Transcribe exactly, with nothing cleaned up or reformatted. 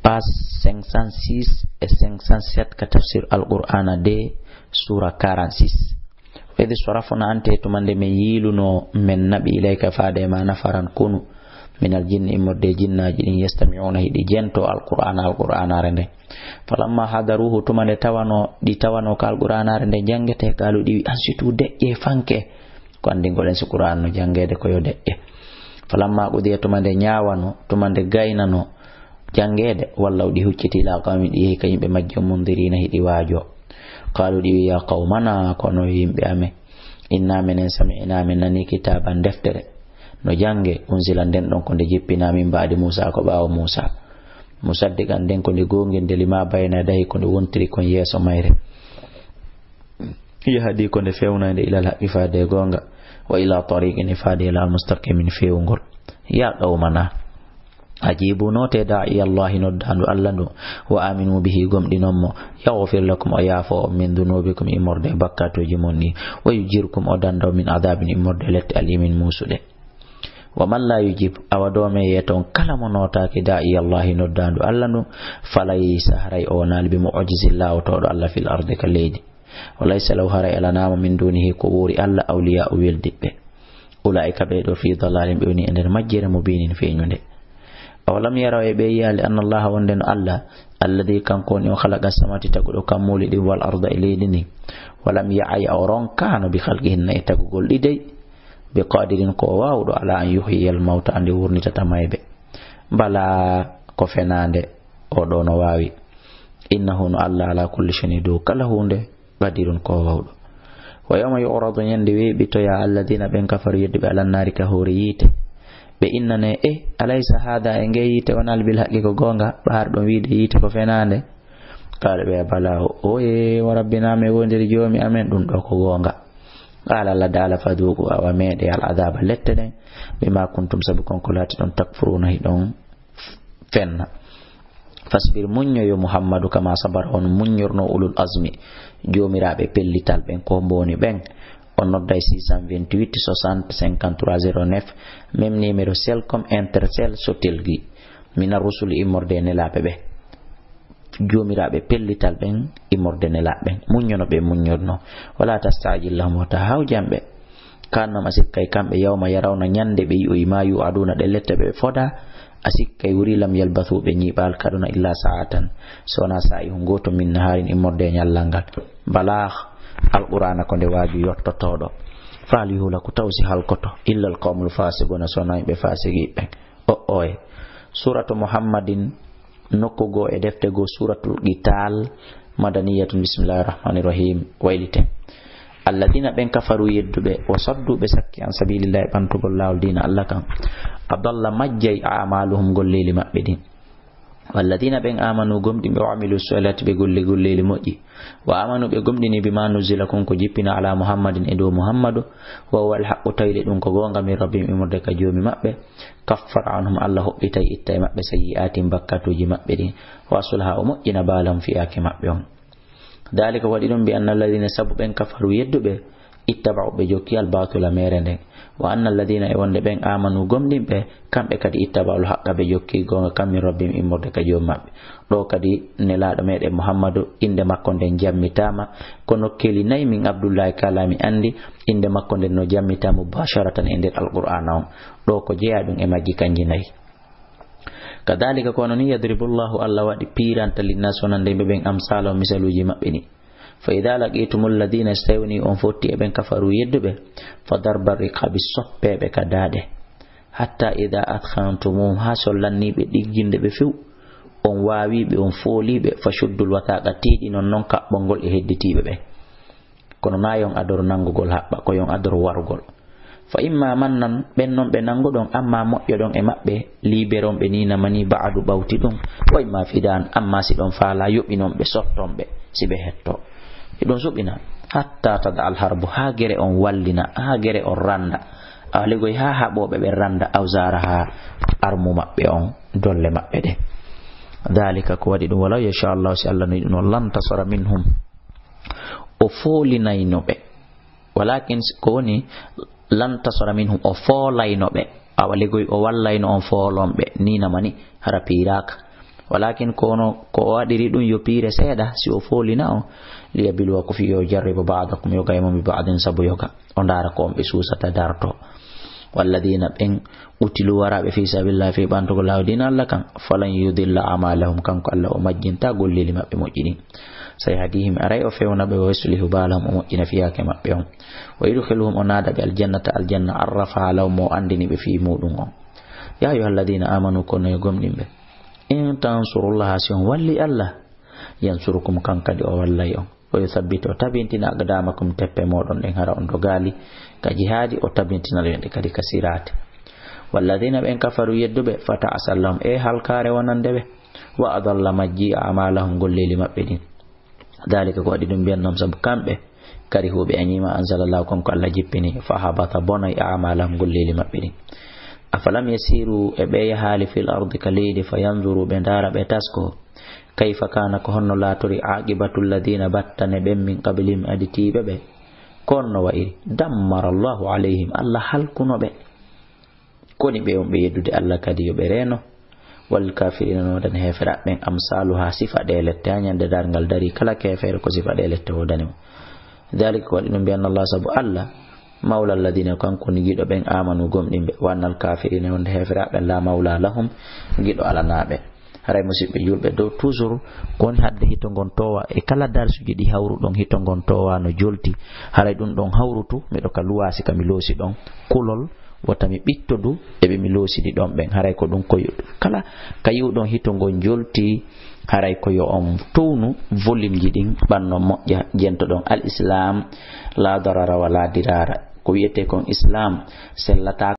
Page cinq cent six e cinq cent sept ka tafsir Alqur'aana de, suura quarante-six. Wa idh sarafna, ante tuma nde min yiiluno, min naɓi, ilayka, faade ma, nafaran, konu, minal jinni, immorde e jinnaaji ɗin, yastami'una, hiɗi jento Alqur'aana, Alqur'aanaare nde. Falamma hadaruhu, tuma nde tawano, ɗi tawano ka Alqur'aanaare nde jangete, qaalu, ɗi wi, ansitu, deƴƴe, fanke. Ko anndingoɗen si Qur'aan no janngeede ko yo deƴƴe. Falamma qudiya, tuma nde ñaawano, tuma nde gaynano janngeede, wallaw, ɗi hucciti, ila qawmi, ɗi yehi ka yimɓe majji, mundiriina, hiɗi waajo. Qaalu, ɗi wi, ya qawmana, kono yimɓe amen, inna, minen, sami'na, min nani, kitaaban, deftere, no jannge, unzila, nden ɗon ko nde jippinaa, min ba'di Muusa, ko ɓaawo Muusa, musaddiqan, nden ko nde goonginde, lima bayna yadayhi, ko nde wontiri kon yeeso mayre. Yahdi, ko nde fewnaynde, ilal haqqi, faade e goonga, wa ila tariqin, faade e laawol, mustaqimin, fewngol. Ya qawmana, ajibu, noote, da'iya Allahi, noddaandu Alla ndu, wa aminu bihi, gomɗinon mo, yaghfir lakum, o yaafo on, min dunubikum, immorde e bakkatuuji mon ɗin, wa yujirkum, o danda on, min adabin, immorde e lette, alimin, muusuɗe. Wa man la yujib, awa doome yeeton kala mo nootaaki, da'iya Allahi, noddaandu Alla ndun, falaysa, haray o wonaali, bi mu'jizin, laawotooɗo Alla, fil ardi, ka leydi. Wa laysa lahu, haray alanaamo, min dunihi, ko woori Alla, awliya, o weldiɓɓe. Ulaa'ika, ɓee ɗoo, fi dalalin, ɓe woni e nder majjere, mubinin, feeñunde. Awalam yaraw, e ɓe yiyaali, anna Allaha, wonde no Alla, alladi, kanko woni on, khalaqa samawati, taguɗo kammuuli ɗin, wal arda, e leydi ndin, walam ya'ya, o ronkaano, bi khalqihinna, e tagugol ɗi dey, bi qadirin, ko o waawuɗo, ala an yuhyiyal mawta, nde wurnitata mayɓe. Bala, ko fenaande, o ɗoo no waawi. Innahu, no Alla, ala kulli shay'in, dow kala huunde, qadirun, ko o waawuɗo. Wa yawma yu'radu, ñande weeɓitoya, alladina, ɓen, kafaru, yedduɓe, ala nnaari, ka hoore yiite. Ɓe innane, e, alaysa hada, e nge yiite, wonal bil haqqi, ko goonga, ɓaar ɗon wiide yiite ko fenaande? Qaala, ɓe, bala, o, oye, wa rabbina, mi wondiri joomi amen, ɗum ɗo ko goonga. Qaala, Alla Taala, fadhuqu, awa meeɗe al adaba, lette ɗen, bima kuntum, sabu kon ko laati ɗon, takfuruna, hiɗon fenna. Fasbir, muñño, yo Muhammadu, kama sabara, hono muññorno ulul azmi, joomiraaɓe pellital ɓen, ko mboni ɓen. On nodday six cent vingt-huit soixante cinquante-trois zéro neuf, même numéro Celcom, Intercell, Sotelgi. Mina rusuli, immorde e nelaaɓe ɓe. Joomiraaɓe pellital ɓen, immorde nelaaɓe ɓen. Muññono ɓe muññorno. Wala tastajil lahum, wota hawjan ɓe. Kannama sikkay kamɓe, yawma yarawna, ñande ɓe yi'oyi, ma yu'aduna, ɗe lette ɓe foda, a sikkay wuri, lam yalbathu, ɓe ñiiɓaali ka aduna, illa sa'atan, so wonaa saa'i hun gooto, min naharin, immorde e ñallal ngal. Balaag, Alqur'aana ko nde waaju yottotooɗo. Fahal yuhlaku, taw si halkoto, illa alqawmul fasiquna, so wonaa yimɓe faasiqiiɓe ɓen. O oye. Suratu Muhammadin, nokku goo e defte goo, Suratul Qital, madaniyatun, bismillahir rahmanir rahim, waylite. Alladina, ɓen, kafaru, yedduɓe, wa saddu, ɓe sakki, an sabilillahi, ɓantugol laawol diina Alla kan. Adalla, majjay, a'maluhum, golleeli maɓɓe ɗin. Walladina, ɓen, amanu, gomɗi ɓe, wa amilu salihati, ɓe golli golleeli moƴƴi. Wa amanu, ɓe gomɗini, bima nuzila, kon ko jippina, ala Muhammadin, e dow Muhammadu, wa huwa alhaqqu, tawde ɗum ko goonga, min rabbihim, immorde ka Joomi maɓɓe. Kaffara anhum, Alla hoɓɓitay, ittay maɓɓe, sayyi'atihim, bakkatuuji maɓɓe ɗin, wa aslaha, o moƴƴina, baalahum, fiyaake maɓɓe on. Dhalika, waɗi ɗum, bi anna alladhina, sabu ɓen, kafaru, yedduɓe, ittaba'u, ɓe jokki, albatila, meere nden, wa anna alladhina, e wonde ɓen, amanu, gomɗinɓe, kamɓe kadi, ittaba'ul haqqa, ɓe jokki goonga kan, min rabbihim, immorde ka Joomi maɓɓe. Ɗo kadi, Nelaaɗo meɗen Muhammadu, innde makko nden jammitaama, ko nokkeeli nayi min Abdullahi Kala mi anndi, innde makko nden no jammitaa mubasharatan e nder Alqur'aana on. Ɗo ko jeyaa ɗum e majji kanji nayi. Kadhalika, ko hono ni, yadribu Allahu, Alla waɗi piiranta, linnaasi, wonande yimɓe ɓen, amsaalahum, misaluuji maɓɓe ni. Fa idha laqitumul ladhina, so tawi woni on fotti e ɓen, kafaru, yedduɓe, fa darba riqabi, soppeeɓe ka daaɗe. Hatta idha athkhantumuhum, haa so lanniiɓe ɗigginde ɓe few, on waawiiɓe, on fooliiɓe, fa shuddul wathaqa, tiiɗinon non kaɓɓol ngol e hedditiiɓe ɓen. Kono naa yon adoro nanngugol haɓɓa, ko yon adoro warugol. Fa imma mannan, ɓen non ɓe nannguɗon, amma moƴƴoɗon e maɓɓe, liiberon ɓe ni namani, ba'du, ɓawti ɗum, wa imma fidaan, amma si ɗon faala, yoɓinon ɓe, sotton ɓe, si ɓe hetto. Hiɗum suɓina, hatta tada al harbu, haa gere on wallina, haa gere on rannda. Awa ligoy haa haɓooɓe ɓe rannda, awzaaraha, armu maɓɓe on, dolle maɓɓe ɗe. Dhalika, ko waɗi ɗum, walaw yasha Allah, si Allah no yiɗi non, lantasara minhum, o foolinayno ɓe. Walakin, ko woni, lantasara minhum, o foolayno ɓe. Awa ligoy o wallayno on foolon ɓe, ni namani, hara piiraaka. Walakin kono ko o waɗiri ɗum yo piire seeɗa, si o foolina on, liyabluwakum, fii yo jarribo, ba'dakum, yoga e mon, bi ba'din, sabu yoga. O ndaara ko on ɓe suusata darto. Walladina, ɓen qutilu, waraaɓe fii sabilillahi, fii ɓantugol laawi diina Allah kan, falan yudilla a'malahum, kanko Allah o majjinta golleeli maɓɓe moƴƴi ɗin. Sayahdihim, aray o fewna ɓe, wa yuslihu balahum, o moƴƴina fiyaake maɓɓe on. Wa yudkhiluhum, o naada ɓe aljannata, aljanna, arrafaha lahum, mo andini ɓe fii muɗum on. Ya ayyuhalladina amanu, kono yo gomɗinɓe, in tansurullaha, si on walli Allah, yansurukum, kan kadi o wallay on. Wa yuthabbit, o tabintina, aqdamakum, teppe moɗon ɗen, hara on dogaali ka jihaadi, o tabintina ɗe kadi ka siraati. Walladina, ɓen kafaru, yedduɓe, fata'sal lahum, e halkaare wonande ɓe, wa adalla, majji, a'malahum, golleeli maɓɓe ɗin. Dhalika, ko waɗi ɗum mbiyan non, sabu kamɓe, karihu, ɓe añiima, anzalallahu, kon ko Allah jippini, fa habata, bonay, a'malahum, golleeli maɓɓe ɗin. Afalam yasiru, e ɓe yahaali, fil ardi, ka leydi, fa yanzuru, ɓe ndaara, ɓe tasko, kayfa kana, ko honno laatori, aqibatu alladina, battane ɓen, min qablihim, aditiiɓe ɓe, ko honno wa'iri, dammara Allahu alayhim, Allah halkuno ɓe. Koni ɓe on ɓe yeddude Allah kadi yo ɓe reeno. Walil kafirina, no woodani heeferaaɓe ɓen, amsaluha, sifa ɗe lette, haa ñande darngal dari, kala keefeero ko sifa ɗe lette woodani mo. Dhalika, ko waɗi ɗum, bi anna Allah, sabu Allah, mawla alladina, kanko woni giɗo ɓen, amanu, gomɗinɓe, wa anna al kafirina, wonde heeferaaɓe ɓen, la mawla lahum, giɗo alanaa ɓe. Haray, musiɓɓe julɓe, dow toujours ko woni hadde hito ngon toowa, e kala darsuji ɗi hawruɗon, hito ngon toowa no jolti. Haray ɗum ɗon hawrutu, miɗo ka luwaasi ka mi loosi ɗon, kulol, wota mi ɓittodu e ɓe mi loosidi ɗon ɓen. Haray ko ɗum ko yu-, kala ka yiwɗon hito ngon jolti, haray ko yo on townu volume ji ɗin, ɓanno moƴƴa, jentoɗon. Al Islam, la darara wala dirara. Ko wiyete kon Islam, sellata